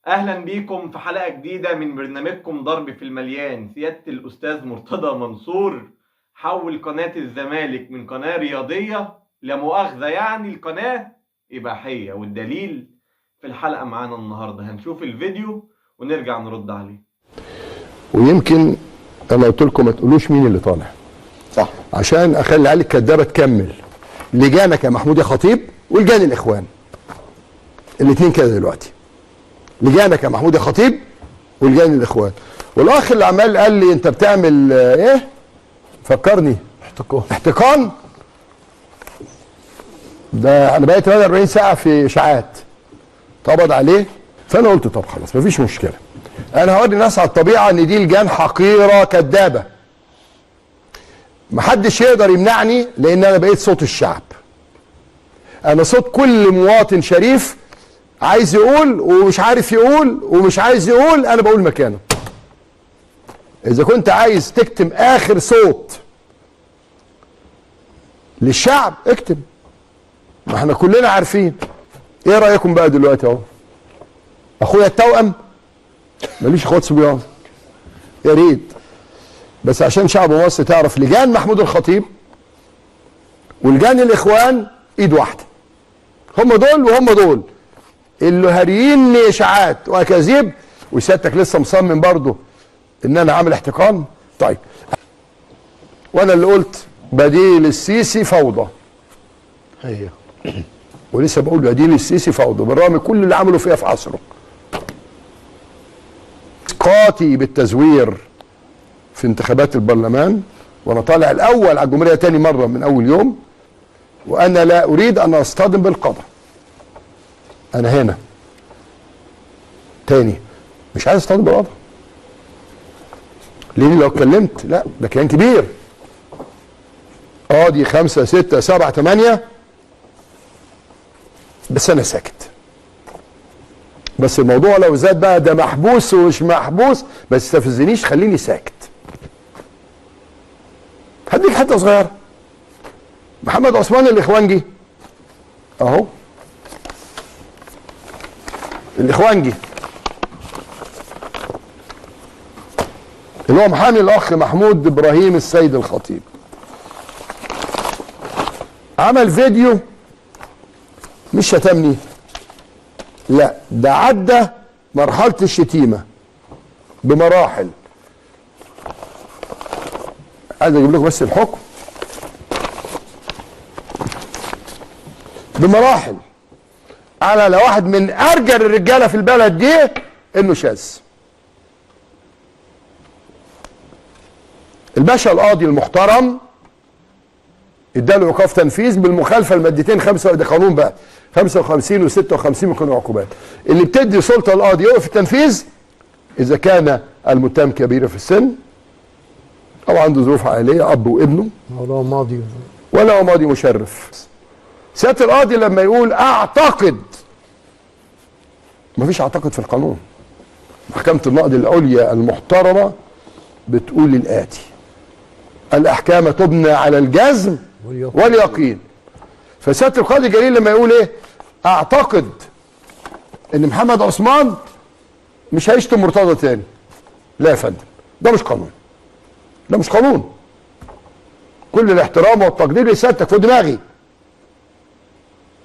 اهلا بيكم في حلقة جديدة من برنامجكم ضرب في المليان. سيادة الاستاذ مرتضى منصور حول قناة الزمالك من قناة رياضية لمؤاخذة يعني القناة إباحية، والدليل في الحلقة معانا النهاردة. هنشوف الفيديو ونرجع نرد عليه. ويمكن انا قلت لكم ما تقولوش مين اللي طالع، صح، عشان اخلي علي الكدابه تكمل. لجانك يا محمود يا خطيب ولجان الاخوان الاثنين كده دلوقتي، لجانك يا محمود يا خطيب ولجان الاخوان. والاخ اللي عمال قال لي انت بتعمل ايه، فكرني احتقان، احتقان ده انا بقيت 48 ساعة في اشاعات اتقبض عليه. فانا قلت طب خلاص مفيش مشكلة، انا هوري الناس على الطبيعة ان دي لجان حقيرة كدابه، محدش يقدر يمنعني لان انا بقيت صوت الشعب. انا صوت كل مواطن شريف عايز يقول ومش عارف يقول ومش عايز يقول، انا بقول مكانه. اذا كنت عايز تكتم اخر صوت للشعب اكتم، ما احنا كلنا عارفين. ايه رايكم بقى دلوقتي اهو؟ اخويا التوأم، ماليش اخوات صبيان، يا ريت، بس عشان شعب مصر تعرف لجان محمود الخطيب ولجان الاخوان ايد واحدة، هم دول وهم دول اللي هاريين اشاعات واكاذيب. وسيادتك لسه مصمم برضه ان انا عامل احتقان. طيب، وانا اللي قلت بديل السيسي فوضى، ايوه، ولسه بقول بديل السيسي فوضى بالرغم كل اللي عمله فيها في عصره. اسقاطي بالتزوير في انتخابات البرلمان، وانا طالع الاول على الجمهورية تاني مرة من اول يوم، وانا لا اريد ان اصطدم بالقضاء. انا هنا تاني مش عايز اصطدم بالقضاء، لان لو اتكلمت لا ده كيان كبير، قاضي 5 6 7 8، بس انا ساكت. بس الموضوع لو زاد بقى ده محبوس ومش محبوس، ما تستفزنيش، خليني ساكت. هديك حتة صغيرة. محمد عثمان الاخوانجي اهو، الاخوانجي اللي هو محامي الاخ محمود ابراهيم السيد الخطيب، عمل فيديو مش شتمني، لا ده عدى مرحلة الشتيمة بمراحل. عايز اجيب لكم بس الحكم بمراحل على لو واحد من ارجل الرجالة في البلد دي انه شاذ. الباشا القاضي المحترم اداله ايقاف تنفيذ بالمخالفه المادتين 5، ده قانون بقى 55 و56 من قانون العقوبات، اللي بتدي سلطة القاضي يوقف التنفيذ اذا كان المتهم كبير في السن او عنده ظروف عائلية، اب وابنه، ولا ماضي، ولا ماضي مشرف. سيادة القاضي لما يقول اعتقد، مفيش اعتقد في القانون. محكمة النقد العليا المحترمة بتقول الاتي: الاحكام تبنى على الجزم واليقين. فسياده القاضي جليل لما يقول ايه؟ اعتقد ان محمد عثمان مش هيشتم مرتضى تاني. لا يا فندم، ده مش قانون، ده مش قانون. كل الاحترام والتقدير لسيادتك فوق دماغي،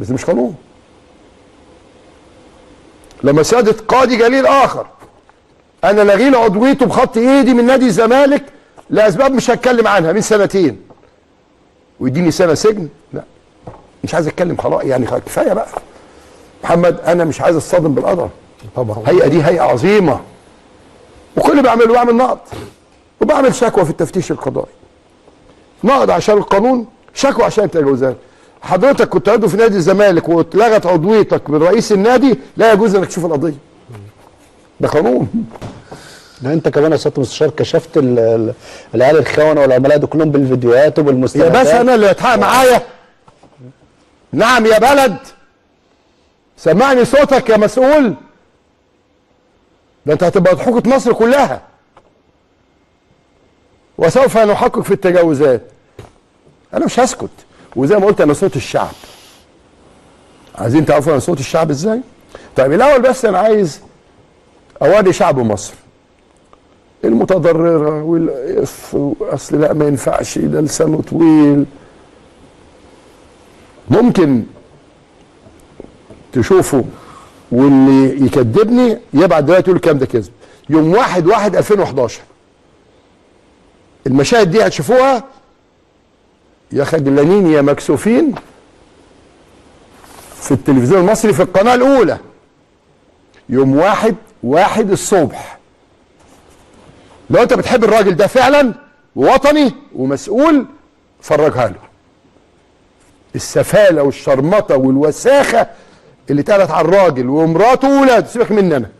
بس مش قانون. لما سيادة قاضي جليل اخر انا لغي له عضويته بخط ايدي من نادي الزمالك لاسباب مش هتكلم عنها من سنتين، ويديني سنة سجن، لا مش عايز اتكلم خلاص، يعني كفاية بقى. محمد انا مش عايز اتصدم بالقضاء طبعا، هيئة دي هيئة عظيمة، وكل اللي بعمله بعمل نقد وبعمل شكوى في التفتيش القضائي، نقد عشان القانون، شكوى عشان التجاوزات. حضرتك كنت عضو في نادي الزمالك واتلغت عضويتك من رئيس النادي، لا يجوز انك تشوف القضية، ده قانون. ده انت كمان يا سيادة المستشار كشفت العيال الخونة والعملاء دول كلهم بالفيديوهات وبالمستندات. يا باشا انا اللي هيتحقق معايا. نعم يا بلد، سمعني صوتك يا مسؤول، ده انت هتبقى ضحوكة مصر كلها. وسوف نحقق في التجاوزات. انا مش هسكت، وزي ما قلت انا صوت الشعب. عايزين تعرفوا انا صوت الشعب ازاي؟ طيب الاول بس انا عايز اوري شعب مصر المتضررة اصل لا ما ينفعش، ده لسانه طويل. ممكن تشوفوا، واللي يكذبني يبعت دلوقتي يقول الكلام ده كذب. يوم 1/1/2011 المشاهد دي هتشوفوها يا خجلانين يا مكسوفين في التلفزيون المصري في القناة الأولى يوم 1/1 الصبح. لو انت بتحب الراجل ده فعلا ووطني ومسؤول فرجها له. السفالة والشرمطة والوساخة اللي اتقالت على الراجل ومراته وولاده، سيبك مني انا.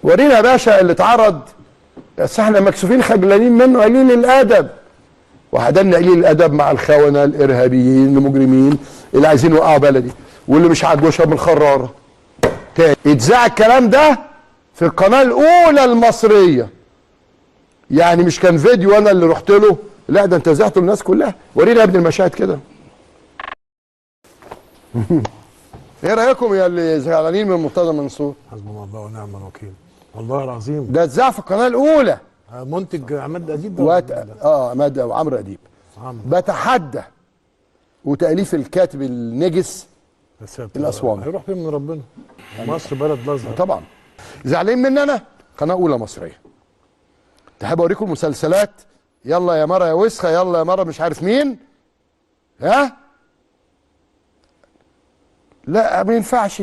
ورينا يا باشا اللي اتعرض، بس احنا مكسوفين خجلانين منه، قليل الادب. وحدنا قليل الادب مع الخونة الارهابيين المجرمين اللي عايزين يوقعوا بلدي، واللي مش عاجبه يشرب من الخراره. تاني اتذاع الكلام ده في القناة الاولى المصرية، يعني مش كان فيديو انا اللي رحت له، لا ده انت ذاعته للناس كلها. ورينا يا ابن المشاهد كده. ايه رايكم يا اللي زعلانين من مرتضى منصور؟ حسبنا الله ونعم الوكيل، والله العظيم ده اتذاع في القناة الاولى. منتج عماد اديب عماد وعمرو اديب. بتحدى، وتاليف الكاتب النجس الاسواني. هيروح فين من ربنا؟ مصر بلد الازهر طبعا. زعلانين مننا؟ قناة اولى مصرية. تحب اوريكم المسلسلات؟ يلا يا مرة يا وسخة، يلا يا مرة مش عارف مين. ها؟ لا ما ينفعش،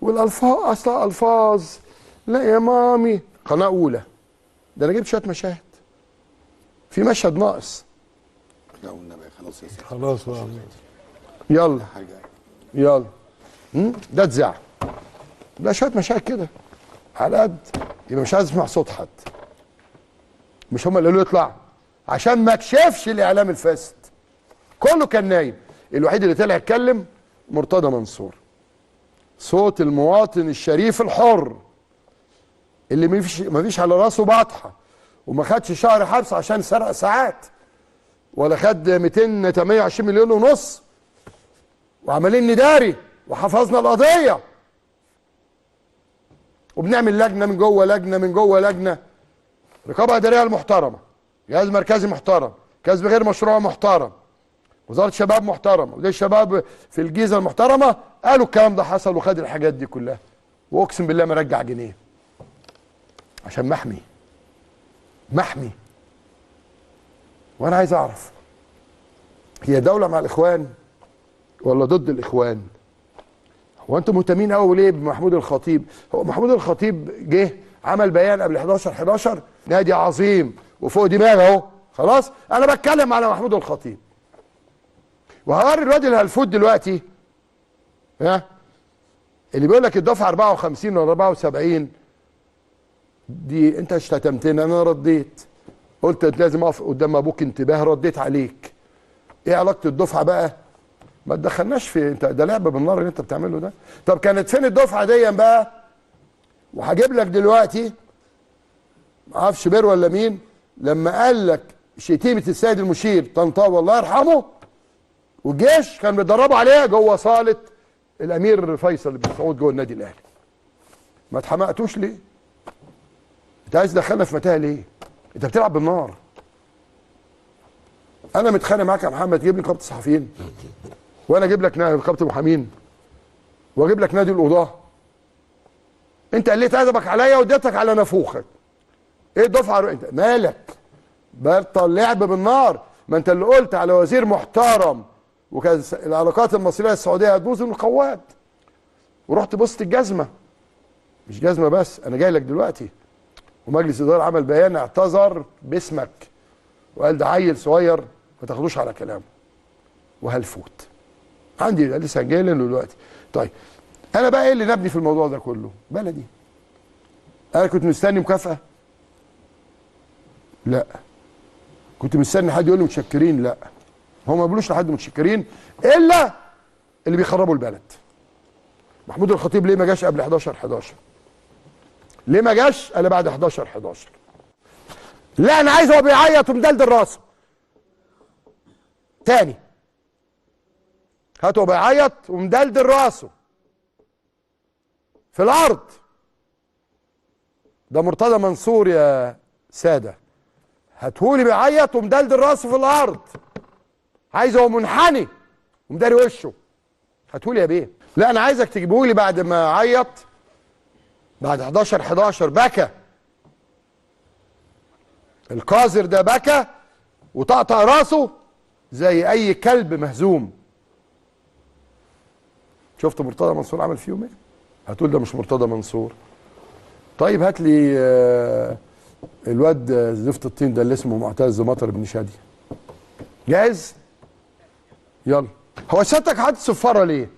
والالفاظ اصلا الفاظ، لا يا مامي. قناة اولى. ده انا جبت شوية مشاهد، في مشهد ناقص. لا والنبي خلاص يا سيدي، خلاص بقى. يلا يلا، ده اتذاع. لا شوية مشاهد كده على قد، يبقى مش عايز اسمع صوت حد. مش هم اللي قالوا يطلع عشان ما اكشفش الاعلام الفاسد. كله كان نايم، الوحيد اللي طلع يتكلم مرتضى منصور. صوت المواطن الشريف الحر اللي مفيش على راسه بطحه، وما خدش شهر حبس عشان سرق ساعات، ولا خد 228 مليون ونص، وعمالين نداري وحفظنا القضية، وبنعمل لجنة من جوه لجنة من جوه لجنة. رقابه ادارية المحترمة، جهاز مركزي محترم، كسب غير مشروع محترم، وزارة شباب محترمه، وزير الشباب في الجيزة المحترمة قالوا الكلام ده حصل وخد الحاجات دي كلها، واقسم بالله ما رجع جنيه عشان محمي محمي. وانا عايز اعرف هي دولة مع الاخوان ولا ضد الاخوان؟ هو انتم مهتمين قوي ليه بمحمود الخطيب؟ هو محمود الخطيب جه عمل بيان قبل 11/11، نادي عظيم وفوق دماغي اهو، خلاص. انا بتكلم على محمود الخطيب، وهوري الواد الهلفوت دلوقتي، ها، اللي بيقول لك الدفعة 54 ولا 74 دي، انت شتمتني انا رديت، قلت لازم اقف قدام ابوك انتباه، رديت عليك. ايه علاقة الدفعة بقى؟ ما تدخلناش في انت، ده لعب بالنار اللي انت بتعمله ده. طب كانت فين الدفعة دي بقى؟ وهجيب لك دلوقتي ما اعرفش بير ولا مين لما قال لك شتيمه السيد المشير طنطاوي الله يرحمه، والجيش كان بيتدربوا عليها جوه صاله الامير فيصل بن سعود جوه النادي الاهلي. ما اتحمقتوش ليه؟ انت عايز تدخلنا في متاهه ليه؟ انت بتلعب بالنار. انا متخانق معاك يا محمد، تجيب لي نقابة الصحفيين، وانا اجيب لك نقابة المحامين، واجيب لك نادي القضاة. انت قليت ادبك عليا واديتك على نافوخك. ايه الدفعة؟ انت مالك؟ بطل لعب بالنار. ما انت اللي قلت على وزير محترم وكان العلاقات المصرية السعودية هتبوظ من القوات، ورحت بصت الجزمة. مش جزمه بس، انا جاي لك دلوقتي. ومجلس الادارة عمل بيان اعتذر باسمك وقال ده عيل صغير ما تاخدوش على كلامه، وهلفوت. عندي لسه جاي له دلوقتي. طيب انا بقى ايه اللي نبني في الموضوع ده كله؟ بلدي. انا كنت مستني مكافاة؟ لا. كنت مستني حد يقول لي متشكرين؟ لا. هم ما بيقولوش لحد متشكرين الا اللي بيخربوا البلد. محمود الخطيب ليه ما جاش قبل 11/11؟ ليه ما جاش الا بعد 11/11؟ لا انا عايز هو بيعيط ومدلدل راسه. تاني هاتوا بيعيط ومدلدل راسه. في الارض. ده مرتضى منصور يا ساده، هاتهولي بيعيط ومدلدل راسه في الارض، عايز هو منحني ومداري وشه. هاتهولي يا بيه. لا انا عايزك تجيبهولي بعد ما عيط، بعد 11/11 بكى القاذر ده، بكى وطقطق راسه زي اي كلب مهزوم. شفت مرتضى منصور عمل فيهم ايه؟ هتقول ده مش مرتضى منصور. طيب هات لي الواد زفت الطين ده اللي اسمه معتز مطر بن شادي. جاهز؟ يلا. هو سيادتك حاطط صفارة ليه؟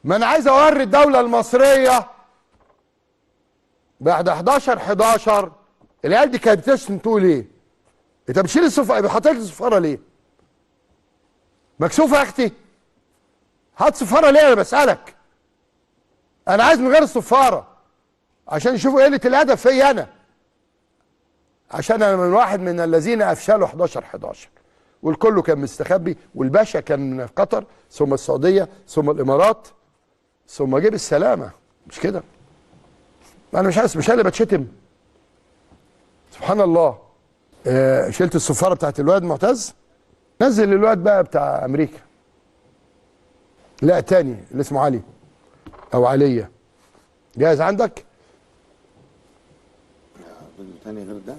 ما انا عايز اوري الدولة المصرية بعد 11/11 العيال دي كانت بتشتم تقول ايه؟ انت بتشيل الصفاره، حاطط لي الصفاره ليه؟ مكسوفه يا اختي؟ حاطط صفارة ليه؟ انا بسالك. انا عايز من غير الصفاره عشان يشوفوا قلة الادب فيا انا، عشان انا من واحد من الذين افشلوا 11/11، والكل كان مستخبي، والباشا كان في قطر ثم السعودية ثم الامارات ثم جيب السلامة. مش كده؟ انا مش عايز، مش انا اللي بتشتم. سبحان الله. شلت الصفاره بتاعت الواد معتز، نزل الواد بقى بتاع امريكا، لا تاني اللي اسمه علي او علية. جاهز عندك؟ تاني غير ده؟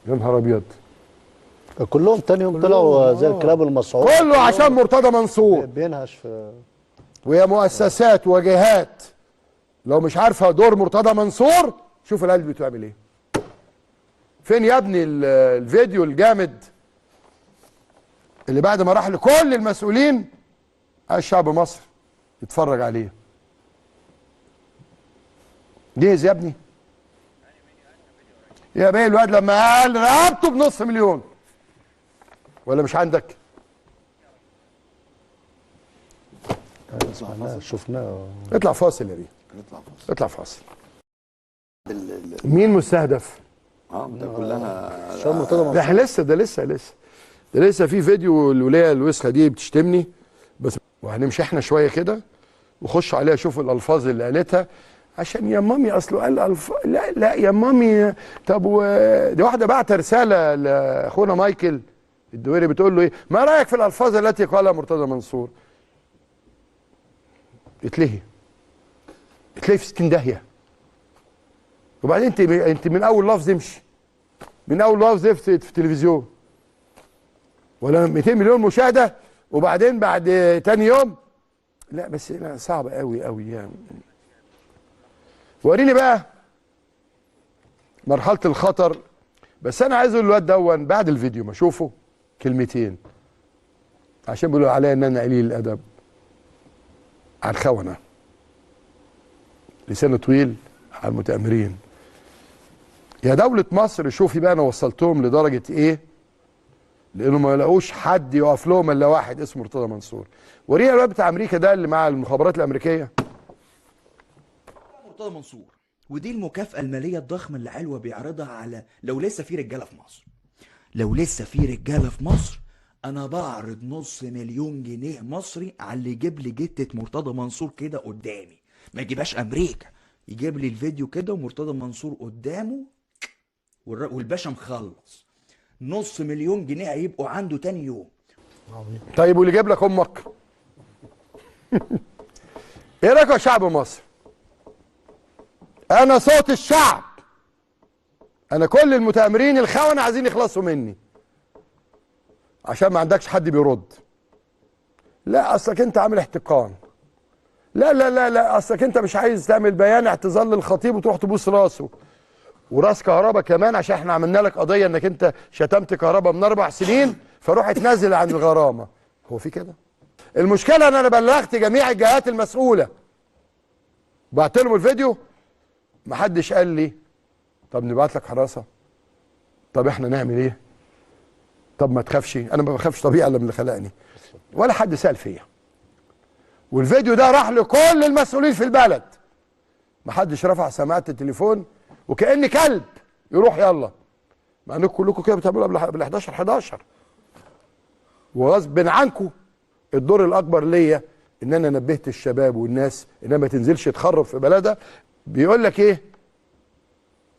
يا نهار ابيض، كلهم تاني يوم طلعوا زي الكلاب المسعوره، كله عشان مرتضى منصور بينهش في. ويا مؤسسات وجهات لو مش عارفه دور مرتضى منصور شوف القلب بتعمل ايه. فين يا ابني الفيديو الجامد اللي بعد ما راح لكل المسؤولين الشعب مصر يتفرج عليه؟ جهز يا ابني يا بيه. الواد لما قال رقبته بنص مليون، ولا مش عندك؟ شفناه. اطلع فاصل يا بيه، اطلع فاصل، اطلع فاصل. مين مستهدف؟ ده كلها ده احنا لسه، ده لسه لسه ده لسه في فيديو الولاية الوسخة دي بتشتمني بس، وهنمشي احنا شوية كده وخش عليها شوف الالفاظ اللي قالتها، عشان يا مامي اصله قال لا لا يا مامي. طب دي واحدة بعت رسالة لاخونا مايكل الدويري بتقول له ايه؟ ما رايك في الالفاظ التي قالها مرتضى منصور؟ اتلهي اتلهي في 60 داهية. وبعدين انت من اول لفظ امشي، من اول لفظ في التلفزيون ولا 200 مليون مشاهده، وبعدين بعد تاني يوم لا بس لا صعب قوي قوي يعني. وريني بقى مرحلة الخطر. بس انا عايز اقول الواد دون بعد الفيديو ما اشوفه كلمتين، عشان بيقولوا عليا ان انا قليل الادب، على الخونة، لسانه طويل على المتآمرين. يا دولة مصر شوفي بقى انا وصلتهم لدرجة ايه، لانه ما لقوش حد يقف لهم الا واحد اسمه مرتضى منصور. ورينا الواد بتاع امريكا ده اللي مع المخابرات الامريكية، مرتضى منصور. ودي المكافأة المالية الضخمة اللي علوة بيعرضها على لو لسه في رجالة في مصر. لو لسه في رجالة في مصر انا بعرض 500,000 جنيه مصري على اللي يجيب لي جتة مرتضى منصور كده قدامي، ما يجيبهاش امريكا، يجيب لي الفيديو كده ومرتضى منصور قدامه والباشا مخلص. 500,000 جنيه هيبقوا عنده تاني يوم. طيب واللي جايب لك امك؟ ايه رايك يا شعب مصر؟ انا صوت الشعب، انا كل المتآمرين الخونة عايزين يخلصوا مني عشان ما عندكش حد بيرد. لا اصلك انت عامل احتقان، لا لا لا لا اصلك انت مش عايز تعمل بيان اعتذار للخطيب وتروح تبوس راسه وراس كهربا كمان، عشان احنا عملنا لك قضية انك انت شتمت كهربا من 4 سنين فروح اتنازل عن الغرامة. هو في كده؟ المشكلة ان انا بلغت جميع الجهات المسؤولة، بعت لهم الفيديو، محدش قال لي طب نبعت لك حراسة، طب احنا نعمل ايه، طب ما تخافش. انا ما بخافش طبيعي الا من اللي خلقني، ولا حد سال فيا. والفيديو ده راح لكل المسؤولين في البلد، محدش رفع سماعه التليفون، وكأن كلب يروح يلا، مع انكم كلكم كده بتعملوا قبل 11/11 وغصب عنكم. الدور الاكبر ليا ان انا نبهت الشباب والناس انها ما تنزلش تخرب في بلدها. بيقول لك ايه؟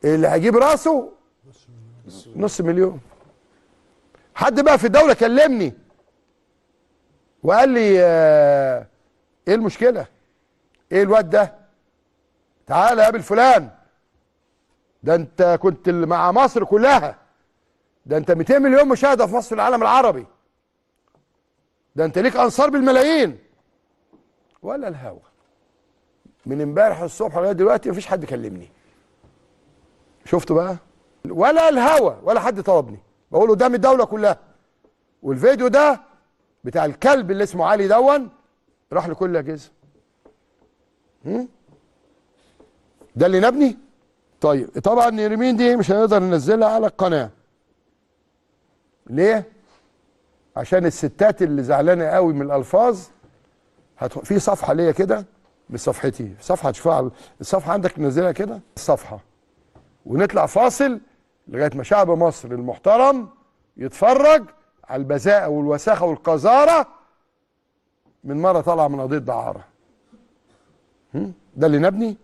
اللي هيجيب راسه نص مليون. حد بقى في الدولة كلمني وقال لي ايه المشكلة؟ ايه الواد ده؟ تعالى قابل فلان، ده انت كنت مع مصر كلها، ده انت 200 مليون مشاهده في مصر في العالم العربي، ده انت ليك انصار بالملايين. ولا الهوى. من امبارح الصبح لغاية دلوقتي مفيش حد كلمني. شفتوا بقى؟ ولا الهوى ولا حد طلبني. بقول قدام الدولة كلها. والفيديو ده بتاع الكلب اللي اسمه علي دون راح لكل اجهزة. ده اللي نبني؟ طيب طبعا نرمين دي مش هنقدر ننزلها على القناة. ليه؟ عشان الستات اللي زعلانة قوي من الالفاظ. في صفحة ليا كده، مش صفحتي، صفحة تشوفها، الصفحة عندك ننزلها كده الصفحة، ونطلع فاصل لغاية ما شعب مصر المحترم يتفرج على البذاءه والوساخه والقذاره من مرة طالعه من قضية دعاره. ده اللي نبني؟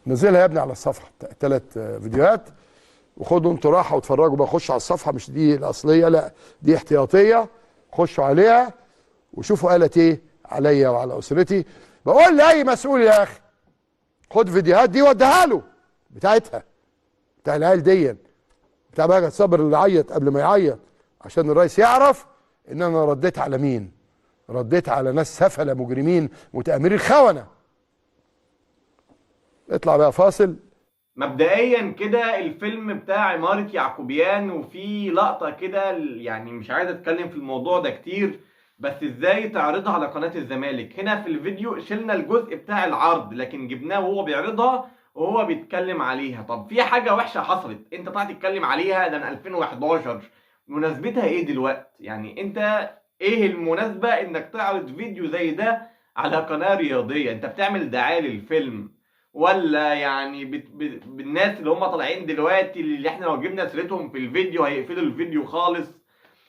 نزلها يا ابني على الصفحة 3 فيديوهات، وخدوا انتوا راحة واتفرجوا بقى. خشوا على الصفحة، مش دي الاصلية، لا دي احتياطيه، خشوا عليها وشوفوا قالت ايه عليا وعلى اسرتي. بقول لاي مسؤول يا اخي خد فيديوهات دي وديها له، بتاعتها، بتاع العيال دي، بتاع بقى صبر اللي عيط قبل ما يعيط، عشان الرئيس يعرف ان انا رديت على مين. رديت على ناس سفله مجرمين متآمرين خونه. اطلع بقى فاصل. مبدئيا كده الفيلم بتاع عمارة يعقوبيان، وفي لقطة كده يعني مش عايز اتكلم في الموضوع ده كتير، بس ازاي تعرضها على قناة الزمالك؟ هنا في الفيديو شلنا الجزء بتاع العرض، لكن جبناه وهو بيعرضها وهو بيتكلم عليها. طب في حاجة وحشة حصلت انت طلعت تتكلم عليها ده من 2011، مناسبتها ايه دلوقتي؟ يعني انت ايه المناسبة انك تعرض فيديو زي ده على قناة رياضية؟ انت بتعمل دعاية للفيلم، ولا يعني بالناس اللي هم طالعين دلوقتي اللي احنا لو جبنا سيرتهم في الفيديو هيقفلوا الفيديو خالص،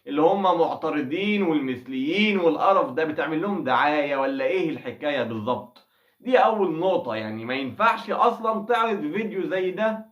اللي هم معترضين والمثليين والقرف ده، بتعمل لهم دعاية ولا ايه الحكاية بالظبط؟ دي اول نقطة. يعني ما ينفعش اصلا تعرض فيديو زي ده.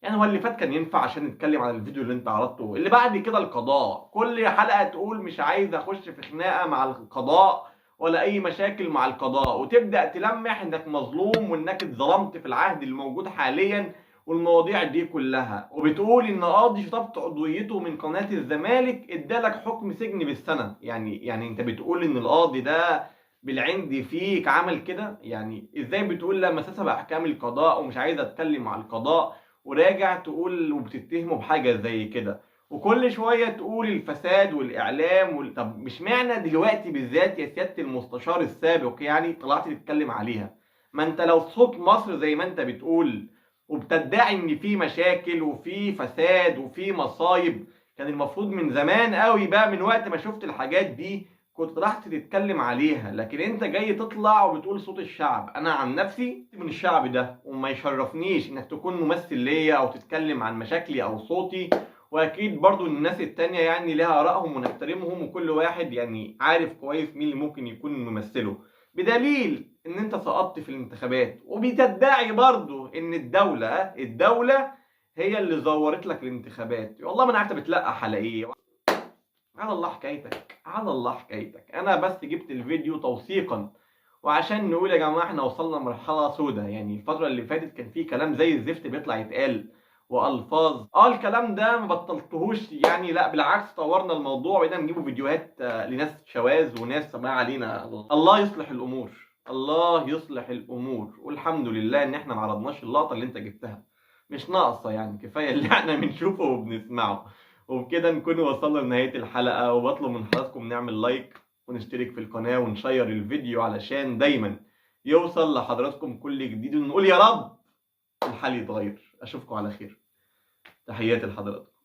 يعني هو اللي فات كان ينفع عشان نتكلم عن الفيديو اللي انت عرضته. اللي بعد كده القضاء، كل حلقة تقول مش عايز اخش في خناقة مع القضاء ولا اي مشاكل مع القضاء، وتبدأ تلمح انك مظلوم وانك اتظلمت في العهد الموجود حاليا والمواضيع دي كلها، وبتقول ان قاضي شطبت عضويته من قناة الزمالك ادالك حكم سجن بالسنة. يعني انت بتقول ان القاضي ده بالعند فيك عمل كده؟ يعني ازاي بتقول لما سسب احكام القضاء ومش عايز اتكلم مع القضاء، وراجع تقول وبتتهمه بحاجة زي كده، وكل شوية تقول الفساد والاعلام طب مش معنى دلوقتي بالذات يا سيادة المستشار السابق يعني طلعت تتكلم عليها؟ ما انت لو صوت مصر زي ما انت بتقول وبتدعي ان في مشاكل وفي فساد وفي مصايب، كان المفروض من زمان قوي بقى، من وقت ما شفت الحاجات دي كنت راحت تتكلم عليها، لكن انت جاي تطلع وبتقول صوت الشعب. انا عن نفسي من الشعب ده، وما يشرفنيش انك تكون ممثل ليا او تتكلم عن مشاكلي او صوتي، واكيد برضو الناس التانية يعني لها ارائهم ونحترمهم، وكل واحد يعني عارف كويس مين اللي ممكن يكون ممثلة، بدليل ان انت سقطت في الانتخابات، وبتدعي برضو ان الدولة هي اللي زورت لك الانتخابات. والله ما انا عارف بتلقح على ايه. على الله حكايتك، على الله حكايتك. انا بس جبت الفيديو توثيقا، وعشان نقول يا جماعة احنا وصلنا لمرحلة سودة. يعني الفترة اللي فاتت كان في كلام زي الزفت بيطلع يتقال والفاظ، الكلام ده ما بطلتهوش يعني، لا بالعكس طورنا الموضوع، بقينا نجيبوا فيديوهات لناس شواذ وناس ما علينا. الله يصلح الامور، الله يصلح الامور، والحمد لله ان احنا ما عرضناش اللقطة اللي انت جبتها، مش ناقصه يعني، كفاية اللي احنا بنشوفه وبنسمعه. وبكده نكون وصلنا لنهاية الحلقة، وبطلب من حضراتكم نعمل like ونشترك في القناة ونشير الفيديو علشان دايما يوصل لحضراتكم كل جديد، ونقول يا رب الحال يتغير. اشوفكم على خير، تحياتي لحضراتكم.